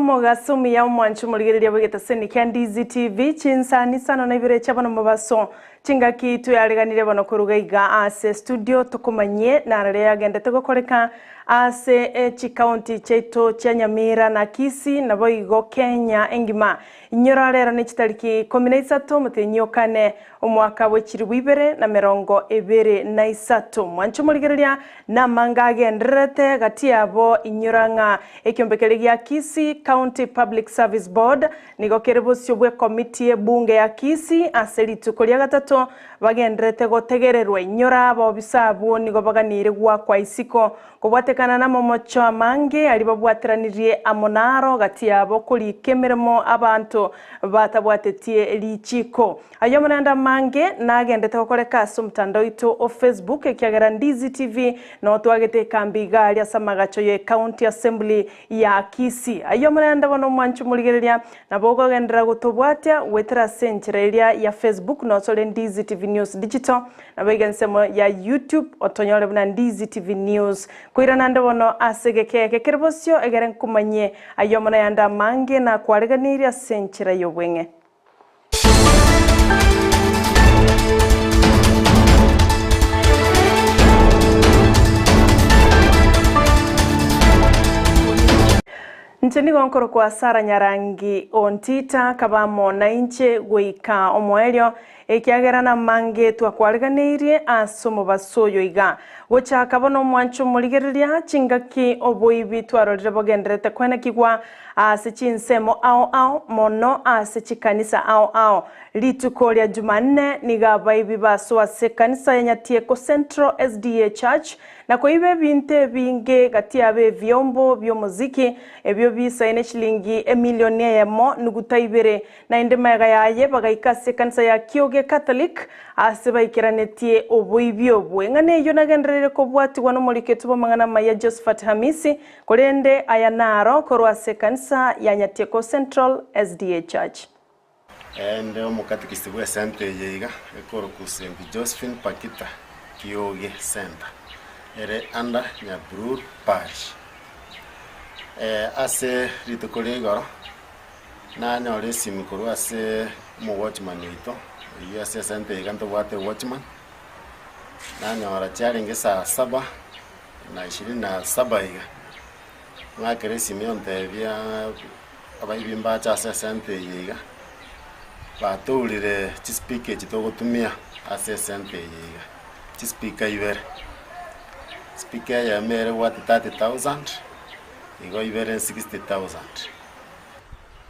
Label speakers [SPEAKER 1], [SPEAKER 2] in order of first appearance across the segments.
[SPEAKER 1] Omogaso omuya omwanche omorigereria bw'egetaseni kia Ndizi TV, chinsani isano na ibere chia bono mobaso, chingaki tweareganire bono koruga iga ase studio tokomanyie narare yagendete gokoreka ase chikaunti chiaito chia Nyamira na Kisii naboigo Kenya engima. Inyora rero ne chitariki ikomi na isato omotienyi o kane omwaka bwe chilifu ibere na merongo ebere na isato. Mwanche omorigereria namanga agendererete gati yabo inyora ng'a ekiombe keria gia Kisii County Public Service Board nigo kere bosio bw'ekomiti y'ebunge ya Kisii ase rituko ria gatato bagendererete gotegererwa. Inyora abaobisa abwo nigo baganiire goakwa isiko Kobwatekana namomocho amange aria babwateranirie amo naro gati yabo korika emeremo abanto batabwatetie richiiko. Ayio amo naende amange nagendete gokoreka ase omotandao oito o Facebook ekiagera Ndizi TV noo twagete ekambi iga aria ase amagacho ye County Assembly ya Kisii. Ayio amo naende bono omwanchi omorigereria nabo okogenderera gotobwatia goetera ase enchera eria ya Facebook nosore Ndizi TV News Digital Naboigo ensemo ya YouTube otonyore buna Ndizi TV News. Koirana ande bono ase egeka eke kere bosio egere nkomanyie ayio amo nayande amange nakwareganirie ase enchera y'obweng'e. Inche nigo nkorokwa Sara Nyarangi Ontita, kaba amo nainche goika omoerio, ekiagera namange twakwareganeirie ase omobaso oyo iga. Gochaka bono omwanche omorigereria, chingaki oboibi twarorire bogendererete kwenekigwa ase chinsemo ao ao, mono ase chikanisa ao ao. Rituko ria Jumanne nigo abaibi basoa ase ekanisa ya Nyatieko Central SDA Church Na koiba ebinto ebinge gati yabo ebiombo bi'omoziki, ebio biisaine chilingi emilioni eyemo nuguta ibere. Naende magega yaye bagaika ase ekanisa ya Kioge Catholic, aase baikeranetie oboibi obwo. Eng'ana eyio nagendereire kobwatigwa nomoriketi bw'amang'ana amaya Josephat Hamisi, korende aya naro korwa ase ekanisa ya Nyatieko Central SDA Church.
[SPEAKER 2] Ende omokatikisi bw'esenta eye iga ekorokwa St. Josephine Pakita Kioge Centre ere under Nyabururu Parish. Ase rituko ria igoro nanyora esimi korwa ase omowatchman oito oyio ase esenta eye iga ntobwate ewatchman, nanyora chiarenge saa saba na ishirini na saba iga, ng'akera esimi ontebia. Abaibi mbache ase esenta eye iga, batourire chispeaker echi togotumia ase esenta eye iga, chispeaker ibere, speaker eyemo ere worth 30,000, igo ibere 60,000.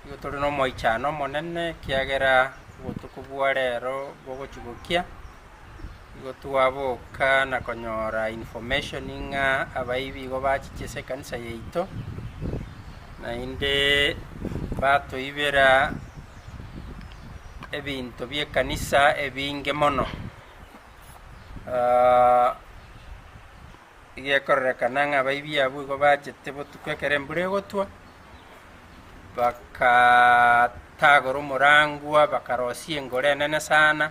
[SPEAKER 3] Nigo tore nomoichano omonene, ekiagera obotuko bwa rero bogochia gokia, nigo twaboka na konyora information ng'a abaibi igo bachiche ase ekanisa yaito, naende batoibera ebinto bia ekanisa ebinge mono. Iga ekororekana ng'a abaibi abwo igo bachete botuko ekero embura egotwa, bakatagora omorangwa, bakarosia engoro enene sana,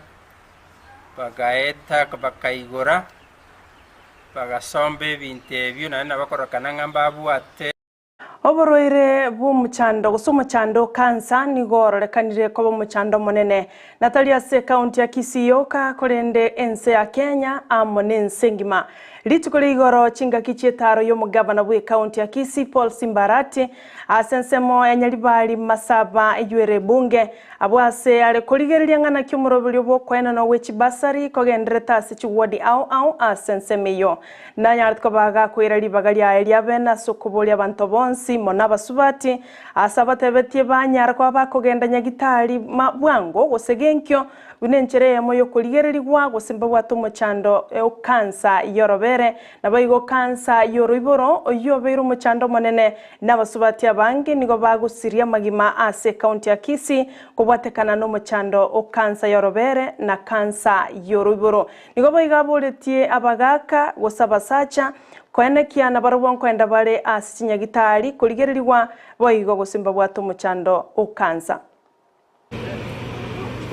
[SPEAKER 3] bagaeta bakaigora, bagasomba ebinto ebio naende nabo okororekana ng'a mbabwate.
[SPEAKER 1] Oborwaire bw'omochando gose omochando o kansa nigo ororekanire koba omochando omonene, na tari ase ekaunti ya Kisii yoka, korende ense ya Kenya amo nense engima. Rituko ria igoro chingaki chi'etaro y'omogavana bw'ekaunti ya Kisii Paul Simba Arati ase ensemo ya Nyaribari Masaba eywo ere ebunge, Abwo ase are korigereria ng'a naki omoroberio bw'okoenanwa gwe chibasari kogendererete ase chiwodi ao ao ase ensemo eyio. Nanyarete koba gakoira ribaga riaye ria bene ase okoboria abanto bonsi, mono abasubati, ase abatebetie banyare koba bakogenda nyagitari bwango gose genkio, buna enchera eyemo y'okorigererigwa gose mbabwate omochando o kansa y'orobere, naboigo kansa y'oroiboro, oyio obeire omochando omonene Nabasubati abange nigo bagosiria amagima ase ekaunti ya Kisii kobwatekana nomochando o kansa y'orobere na kansa y'oroiboro. Nigo boigo aboretie abagaka gose abasacha koenekia nabarobwo nkoenda bare ase chinyagitari korigererigwa boigo gose mbabwate omochando o kansa.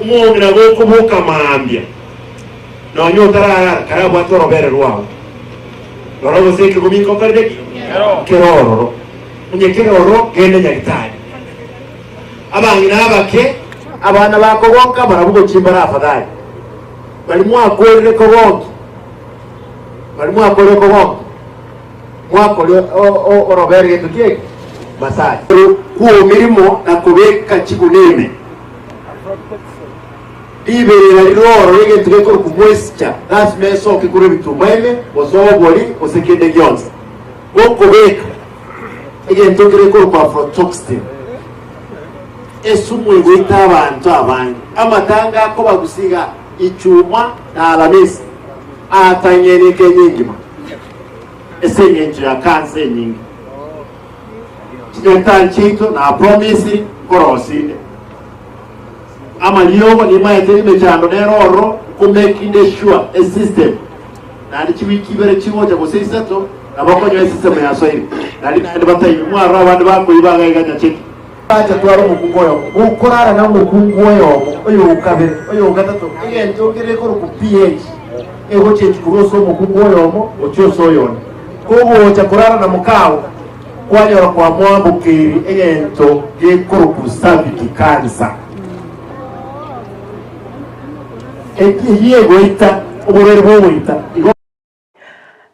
[SPEAKER 4] Omong'ina gokoboka mambia, nonya otararara, karabwate orobere rwao, rora gose ekegomi nkokorire ki? Kere ororo. Onye kere ororo, genda nyagitari. Abang'ina abake, abana bakogonka barabwo gochia mbare afadhali. Baria mwakorire kogonkia, baria mwakorire kogonkia, mwakoria orobere gento kiaino, massage. Kw'omirimo na kobeka chiguna ime. Riberera rire ororo egento gekorokwa moisture, lasima esoke korwa ebitumba ime, gose obori, gose kende gionsi. Gokobeka egento kere korokwa aflatoxin, esumu egoita abanto abange. Amatanga akobagusia iga Ichuma na Alamisi aatang'ene Kenya engima ase engencho ya kansa enyinge. Chinyagetari chiaito na promisiri nkorosinde amariogo nimaete emechando nere ororo nkomekinde sure esystem naende chiwiki ibere chigocha gose isato nabo okonyoa esystem yasoire nari naende bataibi mwarora abande bakoiba iga iga nyacheki. Bacha twara omokungu oyomo, gokorara na omokungu oyomo, oyo okabere, oyo ogatato, egento kere korokwa pH egochenchwa korwa ase omokungu oyomo gochia ase oyonde. Kogocha korara na mokao, kwanyora kwamoambokeiri egento gekorokwa cervical cancer. Eyio egoita, oborwaire bogoita. Igo.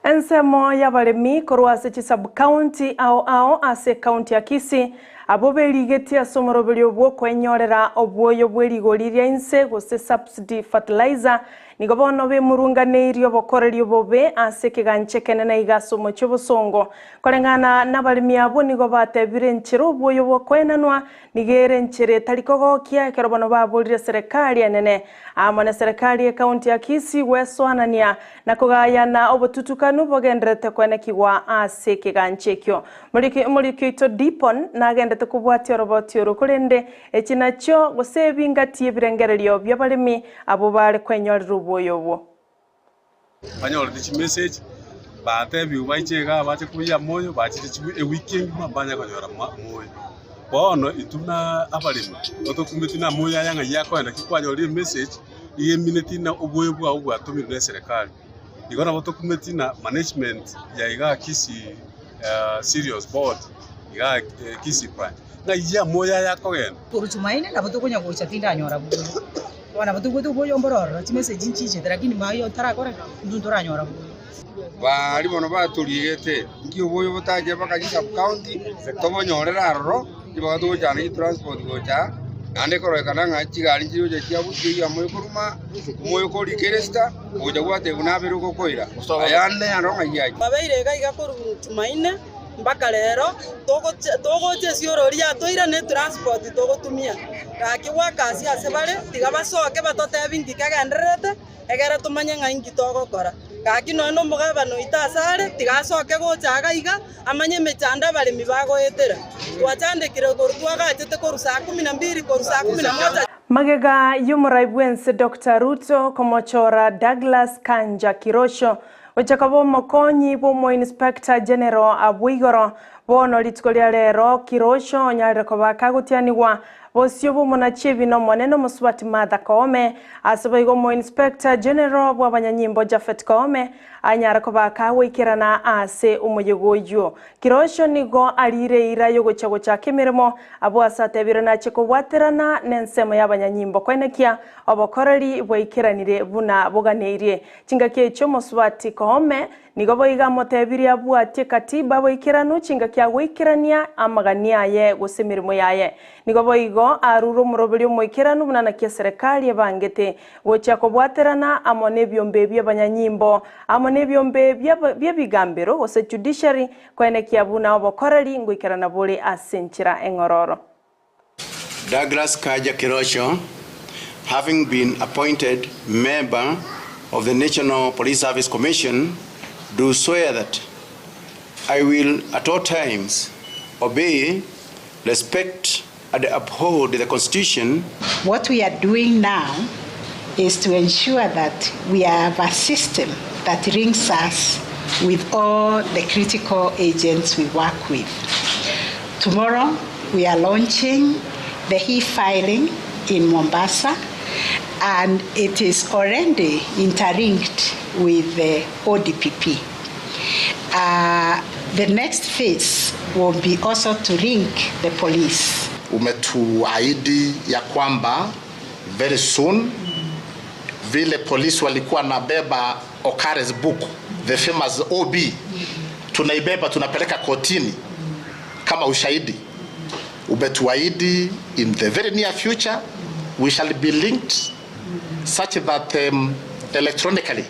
[SPEAKER 1] Ensemo y'abaremi korwa ase chisub-county ao ao ase ekaunti ya Kisii abwo berigetie ase omoroberio bw'okoenyorera obwoyo bwe rigori ria inse gose subsidy fertilizer nigo bono bemurunganeirie obokoreri obobe ase ekegancha ekenene iga ase omochie obosongo. Koreng'ana nabaremi abwo nigo batebire enchera obwoyo bw'okoenanwa nigo ere enchera etari kogokia ekero bono baborire serekari enene Amo neserekari y'Ekaunti ya Kisii gwesoanania na kogayana obotutukanu bogendererete koenekigwa ase ekegancha ekio. Omoriki oito Dipon nagendete kobwatia oroboti oro korende echi nachio gose ebingati ebirengererio bi'abaremi abwo bare kwenyorera obwoyo obwo.
[SPEAKER 5] Banyorete chimessage, batebigwe baiche igaa bache koyia moyo, bachire ewiki engima mbanye konyora moyo. Bono intwe buna abaremi, nigo tokumeti ng'a moyo aya ng'ai akoenda ki kwanyorire emessage, nigo emineti ng'a oboyo bwao bwatomirwe na eserekari. Igo nabo tokumeti ng'a management ya igaa Kisii Cereals Board, igaa Kisii branch, ng'ai amoyo aya akogenda.
[SPEAKER 6] Korwa Jumaine nabo tokonya gocha tindanyora buya. Bono nabo toigwete oboyo mboro ororo, chimessage nchichete lakini maye otarakora ki, intwe ntoranyora buya.
[SPEAKER 7] Baria bono batorigete, inki oboyo botache mpaka chisub-county, tobonyorere aroro, ribaga togochana chitransport gocha aa, naende ekororekana ng'a chigari nchiroche chiabuchire eyio amo ekoruma, omoyo korikeresta, ogocha gwatebwa nabere ogokoira, ayande aro ng'ai aye.
[SPEAKER 8] Twabeire iga iga korwa Jumaine mpaka rero, togocha esiorori yatoira ne transport togotumia, gaki gwakasia ase bare, tiga basoke batotebi nki kegendererete. Egere tomanye ng'a inki togokora. Gaki nonya nomogabana oito asare, tiga asoke gocha iga iga, amanye emechando abaremi bagoetera. Twachandekire korwa twagachete korwa saa kumi na mbiri korwa saa kumi na moja.
[SPEAKER 1] Magega y'omorai bw'ense Doctor Ruto komochora Douglas Kanja Kirosho gocha koba omokonyi bw'omoinspector general abwo igoro, bono rituko ria rero Kirosho onyarire koba kagotianigwa Bosio bw'omonachi ebina omonene omosubati Martha Koome, ase boigo omoinspector general bw'abanyanyimbo Japhet Koome anyare koba akagoikerana ase omoyega oyio. Kirosho nigo ariire eira y'ogochia gochaka emeremo abwo ase atebire nache kobwaterana nensemo y'abanyanyimbo koenekia obokoreri bwaikeranire buna boganeirie. Chingaki echio omosubati Koome Nigo boigo amotebirie abwatie katiba boikeranu chingaki agoikerania amagania aye gose emeremo yaye. Nigo boigo arure omoroberi omoikeranu buna naki eserekari ebangete gochia kobwaterana amo nebiombe bi'abanyanyimbo amo nebiombe bi'ebigambero gose judiciary koenekia buna obokoreri ngoikerana bore ase enchera eng'ororo.
[SPEAKER 9] Douglas Kaja Kirocho having been appointed member of the National Police Service Commission do swear that I will at all times obey, respect and uphold the Constitution.
[SPEAKER 10] What we are doing now is to ensure that we have a system that links us with all the critical agents we work with. Tomorrow we are launching the e-filing in Mombasa and it is already interlinked with the ODPP. Uh, the next phase will be also to link the police.
[SPEAKER 11] Umetuahidi ya kwamba very soon vile polisi walikuwa nabeba Okare's book the famous OB, tunaibeba tunapeleka kotini kama ushahidi. Umetuahidi in the very near future we shall be linked such that um, electronically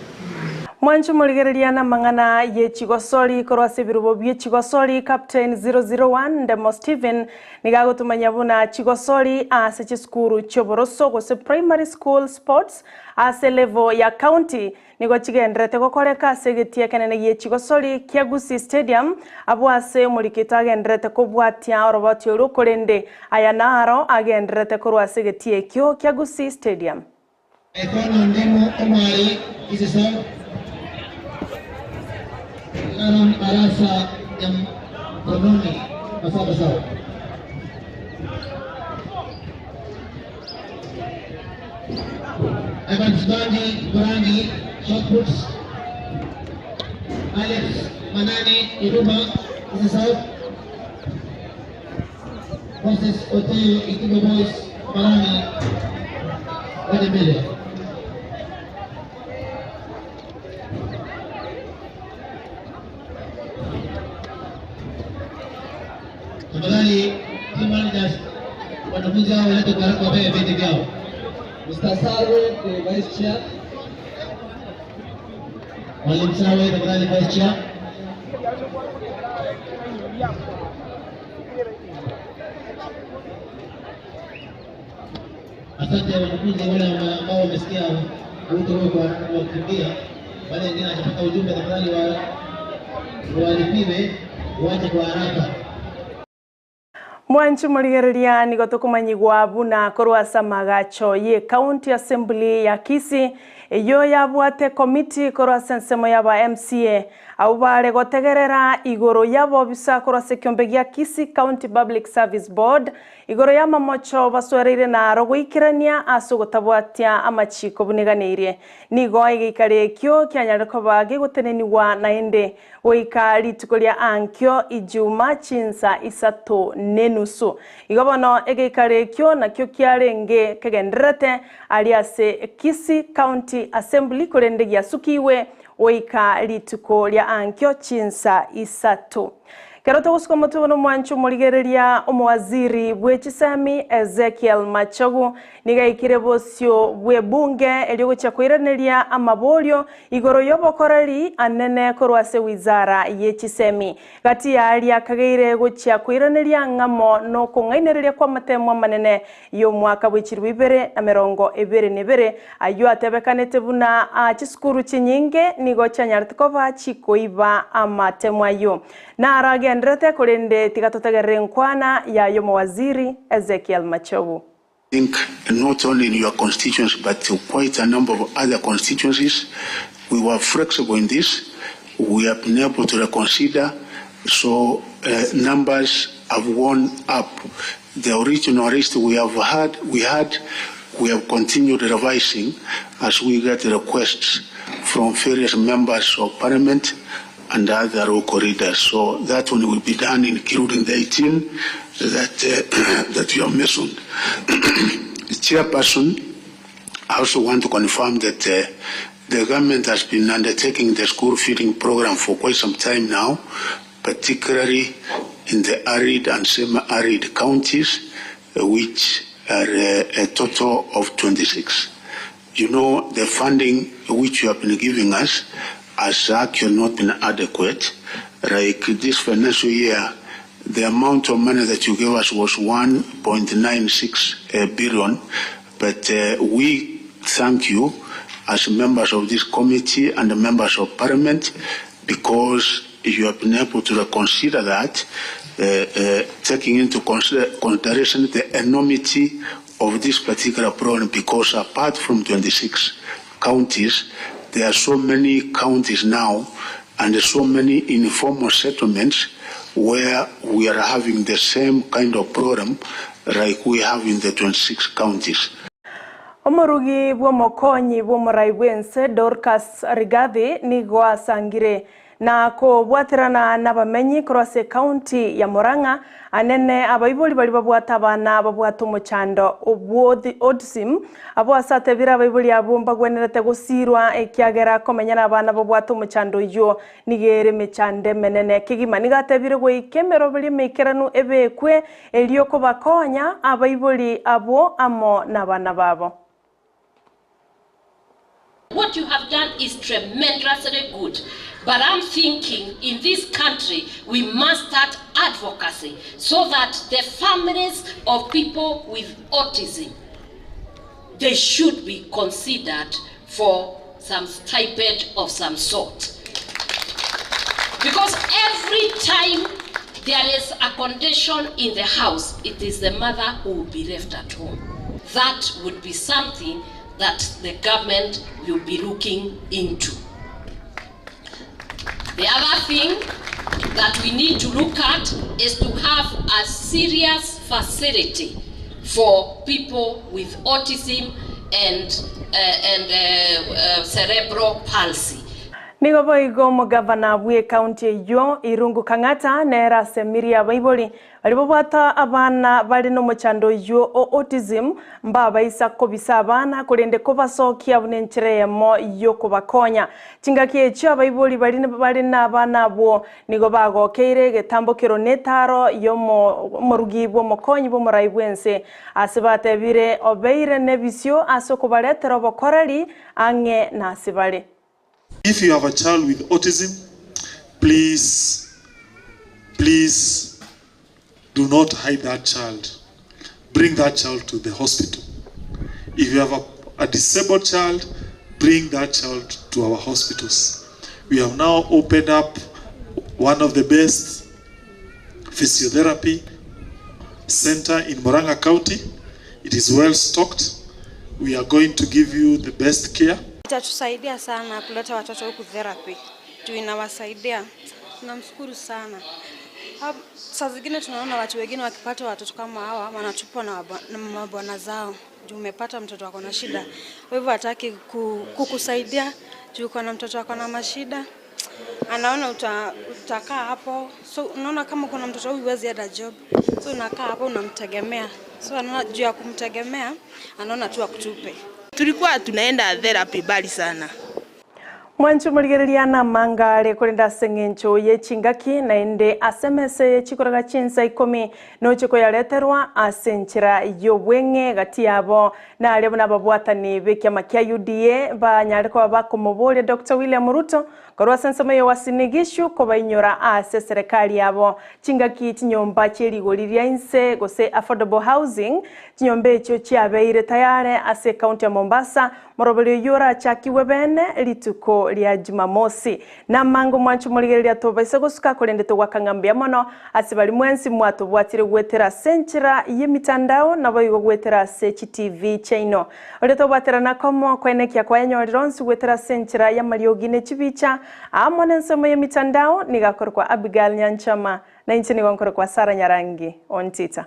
[SPEAKER 1] Mwanche morigereria namang'ana ye chigosori korwa ase ebirobo bie chigosori Captain 001 Ndemo Stephen nigo agotomanya buna chigosori ase chisukuru chioboroso gose primary school sports ase level ya county nigo chigendererete gokoreka ase egetii ekenene gie chigosori kia Gusii Stadium abwo ase omorikito agendererete kobwatia oroboti orwo korende aya naro agendererete korwa ase egetii ekio kia Gusii Stadium.
[SPEAKER 12] Ekono Ndemo Omwari Kisii South, Aaron Arasa Nyamkononi Masaba South. Evans Mwangi Murangi Shot Puts, Alex Manani Iruma Kisii South, Moses Otiyo Ikigo Boys Marani waje mbele. Tafadhali team managers, wanafunzi hao walete kwa haraka wapewe vyeti vyao.
[SPEAKER 13] Mr. Sarwe, the Vice Chair.
[SPEAKER 12] Mwalimu Sawe, tafadhali Vice Chair. Asante wanafunzi wale ambao wamesikia wito huo kwa wa kukimbia. Wale wengine hawajapata ujumbe, tafadhali walipiwe waje kwa haraka.
[SPEAKER 1] Mwanchi morigereria nigo tokomanyigwa buna korwa ase amagacho ye county assembly ya Kisii eyio yabwate komiti korwa ase ensemo yaba MCA abwo bare gotegerera igoro y'abobisa korwa ase ekiombe gia Kisii County Public Service Board igoro y'amamocho baswereire naro goikerania ase ogotabwatia amachiko buniganeirie. Nigo egeikaro ekio kianyare koba gegotenenigwa naende Goika rituko ria ankio Ijuma chinsa isato nenusu. Igo bono egeikaro ekio nakio kiarenge kegendererete aria ase Kisii County Assembly korende giasukigwe goika rituko ria ankio chinsa isato. Kero togosuka omotwe buna omwancho omorigereria omowaziri bwe chisemi Ezekiel Machogu nigo aikire bosio bw'ebunge erio gochia koiraneria amaborio igoro y'obokoreri anene korwa ase wizara ye chisemi. Gati y'aria akageire gochia koiraneria ng'amo nokong'ainereria kw'amatemo amanene y'omwaka bw'echiribu ibere na 21, ayio atebekanete buna chisukuru chinyinge nigo chianyarete koba chikoiba amatemo ayio. Naro agendererete, korende tiga totegerere enkwana y'ay'omowaziri Ezekiel Machogu.
[SPEAKER 14] Think not only in your constituency but quite a number of other constituencies we were flexible in this we have been able to reconsider so uh, numbers have gone up the original list we have had we had we have continued revising as we get requests from various members of parliament and other local leaders. So that one will be done, including the 18 that, uh, that you have mentioned. Chairperson, I also want to confirm that uh, the government has been undertaking the school feeding program for quite some time now, particularly in the arid and semi-arid counties, uh, which are uh, a total of 26. You know, the funding which you have been giving us has actually not been adequate. Like this financial year, the amount of money that you gave us was 1.96 uh, billion, but uh, we thank you as members of this committee and the members of parliament because you have been able to reconsider that, uh, uh, taking into consider consideration the enormity of this particular problem because apart from 26 counties, there are so many counties now and so many informal settlements where we are having the same kind of problem like we have in the 26 counties.
[SPEAKER 1] Omorugi bw'omokonyi bw'omorai bw'ense Dorcas Rigathi nigo asangire Na kobwaterana nabamenyi korwa ase ekaunti ya Murang'a, anene abaibori baria babwate abana babwate omochando bw'autism, abwo ase atebire abaibori abwo mbagwenerete gosiirwa ekiagera komenya nabana babwate omochando oyio nigo ere emechando emenene kegima. Nigo atebire goika emeroberi emeikeranu ebekwe erio kobakonya abaibori abwo amo nabana babo.
[SPEAKER 15] What you have done is tremendously good but I'm thinking in this country we must start advocacy so that the families of people with autism they should be considered for some stipend of some sort because every time there is a condition in the house it is the mother who will be left at home that would be something that the government will be looking into. The other thing that we need to look at is to have a serious facility for people with autism and, uh, and uh, uh, cerebral palsy.
[SPEAKER 1] Nigo boigo omogavana bw'ekaunti eyio Irungu Kang'ata nere asemirie abaibori Baria babwate abana bare nomochando oyio o autism mbabaisa kobisa abana korende kobasokia buna enchera eyemo yokobakonya. Chingaki echio abaibori baria bare nabana abwo nigo bagokeire egetambokero netaro yomorugi bw'omokonyi bw'omorai bw'ense ase batebire obeire nebisio ase okobaretera obokoreri ang'e nase bare.
[SPEAKER 16] If you have a child with autism, please, please do not hide that child. Bring that child to the hospital. If you have a, a disabled child, bring that child to our hospitals. We have now opened up one of the best physiotherapy center in Murang'a County. It is well stocked. We are going to give you the best care.
[SPEAKER 17] Itatusaidia sana kuleta watoto huku therapy juu inawasaidia. Tunamshukuru sana. Saa zingine tunaona watu wengine wakipata watoto kama hawa wanatupwa na mabwana zao juu umepata mtoto ako na shida, kwa hivyo hataki kukusaidia juu uko na mtoto ako na mashida, anaona uta, utakaa hapo. So unaona kama kuna mtoto huyu huwezi enda job, so unakaa hapo unamtegemea. So anaona juu ya kumtegemea, anaona tu akutupe.
[SPEAKER 18] Tulikuwa tunaenda therapy mbali sana.
[SPEAKER 1] Mwanche omorigereria namanga are korende ase eng'encho ye chingaki naende ase emesa eye chikoraga chinsa ikomi noche koyareterwa ase enchera y'obweng'e gati yabo naria buna ababwatani b'ekiama kia UDA banyare koba bakomoboria Doctor William Ruto Korwa ase ensemo ya Uasin Gishu kobainyora ase eserekari yabo chingaki chinyomba chie rigori ria inse gose affordable housing, chinyomba echio chiabeire tayare ase ecounty ya Mombasa, moroberio oyio orachakigwe bene rituko ria Jumamosi. Namange omwancho omorigereria tobaisa gosuka korende togoaka ng'a mbuya mono ase baria mwensi mwatobwatire goetera ase enchera y'emitandao naboigo goetera ase chitv chiaino. Oria tobwaterana komo koenekia kwayenyorire onsi goetera ase enchera y'amariogi ne chibicha, amo nensemo y'emitandao, nigo akorokwa Abigail Nyanchama, na inche nigo nkorokwa Sarah Nyarangi Ontita.